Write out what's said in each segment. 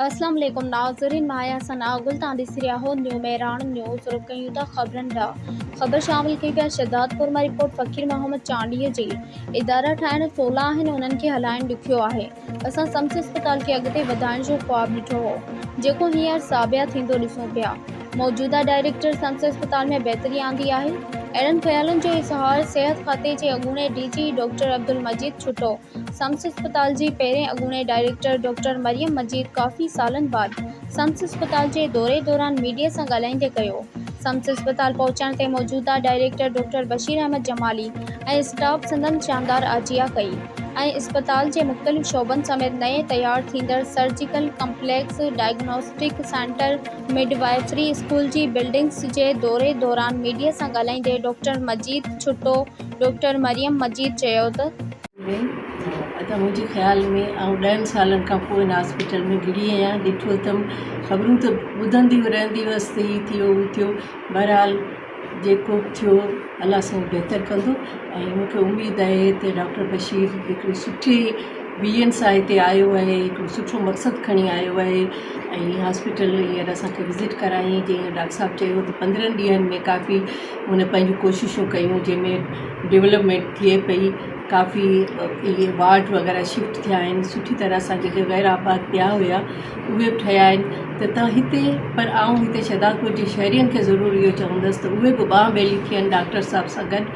اسلام عليڪم ناظرين مان آهيان ثناء گل تان ڏسي رهيا هو نيو مهراڻ نيوز رخ ڪيون ٿا خبرن ڏانهن خبر شامل ڪئي پيا شهدادپور مان رپورٽ فقير محمد چانڊيي جي ادارا ٺاهڻ سولا آهن انهن کي هلائڻ ڏکيو آهي اسان سمس اسپتال کي اڳتي وڌائڻ جو خواب ڏٺو هو جيڪو هينئر ساڀيا ٿيندو ڏسون پيا موجوده ڊائريڪٽر سمس اسپتال ۾ بهتري آندي آهي اهڙن خيالن جو اظهار صحت کاتي جي اڳوڻي D G doctor Abdul Majeed Chhutto SIMS اسپتال جي پهرين اڳوڻي ڊائريڪٽر ڊاڪٽر مريم مجيد ڪافي سالن بعد سمس اسپتال جي دوري دوران ميڊيا سان ڳالهائيندي ڪيو. سمس اسپتال پهچڻ تي موجوده director doctor Bashir Ahmed Jamali ۽ staff سندن شاندار آجيان ڪئي ۽ اسپتال جي مختلف شعبن سميت نئين تيار ٿيندڙ surgical complex, diagnostic centre, midwifery school جي بلڊنگس جي دوري دوران ميڊيا سان ڳالهائيندي ڊاڪٽر مجيد ڇٽو، ڊاڪٽر مريم مجيد چيو ته. ۾ ادا منهنجي خيال ۾ آئون ڏهن سالن کان پوء هن هاسپيٽل ۾ گهڙي آهيان ڏٺو اٿم خبرون ته ٻڌندي رهندي هئس ته هي ٿيو هو ٿيو بهرحال جيڪو به ٿيو الله سائين بهتر ڪندو ۽ مون کي اميد آهي ته ڊاڪٽر بشير هڪڙي سٺي ويزن سان هتي آيو آهي هڪڙو سٺو مقصد کڻي آيو آهي ۽ هاسپيٽل هينئر اسان کي وزٽ ڪرايائين جيئن ڊاڪٽر صاحب چيو ته پندرهن ڏينهن ۾ ڪافي هن پنهنجون ڪوششون ڪيون جنهن ۾ ڊولپمينٽ ٿئي پئي ڪافي اهي وارڊ وغيره شفٽ ٿيا آهن سٺي طرح سان جيڪي غير آباد پيا هيا اهي به ٺهيا آهن ته تان هتي پر آئون هتي شهدادپور جي شهرين کي ضرور اهو چوندس ته اهي به ٻانهن ٻيلي ٿين ڊاڪٽر صاحب سان گڏ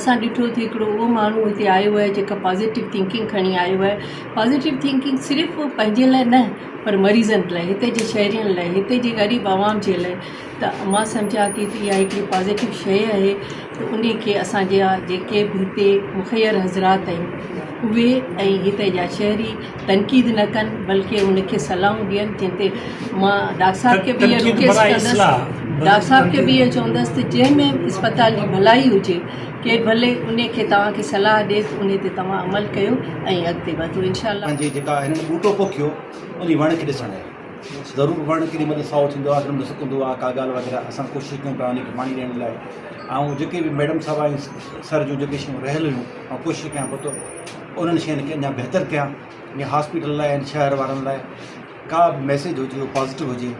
اسان ڏٺو ته هڪڙو اهو ماڻهو هتي آيو آهي جيڪا پازيٽو ٿنڪنگ کڻي آيو آهي پازيٽو ٿنڪنگ صرف پنهنجي لاء نه پر مريضن لاء هتي جي شهرين لاء هتي جي غريب عوام جي لاء ته مان سمجهان ٿي ته اها هڪڙي پازيٽو شيء آهي ته انهي کي اسان جا جيڪي به هتي مخير حضرات آهن اهي ۽ هتي جا شهري تنقيد نه ڪن بلڪه ان کي صلاحون ڏين جنهن تي مان ڊاڪٽر صاحب کي به اها رڪويسٽ ڪندس ڊاڪٽر صاحب کي به اهو چوندس ته جنهن ۾ اسپتال جي ڀلائي هجي ڪير ڀلي انهي کي توهان کي صلاح ڏي ته انهي تي توهان عمل ڪيو ۽ اڳتي وڌو انشاء الله. پنهنجي جيڪا هنن ٻوٽو پوکيو انهي وڻ کي ڏسڻ لاء. ضرور وڻ ڪيڏي مهل سائو ٿيندو آهي ڪيڏي مهل سڪندو آهي ڪا ڳالهه وغيره اسان ڪوشش ڪيون پيا ان کي پاڻي ڏيڻ لاء ۽ جيڪي به ميڊم صاحب ۽ سر جون جيڪي شيون رهيل هيون آئون ڪوشش ڪيان پيو ته انهن شين کي اڃا بهتر ڪيان جيئن هاسپيٽل لاء ۽ شهر وارن لاء ڪا به ميسيج هجي اهو پازيٽو هجي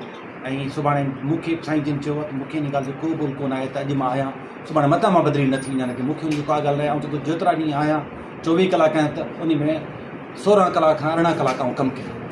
۽ سڀاڻي مون کي سائين جن چيو آهي ته مون کي ان ڳالهه جو ڪو بول ڪونه آهي ته اڄ مان آهيان سڀاڻي متان مان بدلي نه ٿي وڃان ليڪن مون کي ان جي ڪا ڳالهه نه آهي آئون چوان ٿو جيترا ڏينهن آهيان چوويهه ڪلاڪ آهيان ته ان ۾ سورهن ڪلاڪ کان ارڙهن ڪلاڪ آئون ڪم ڪيان.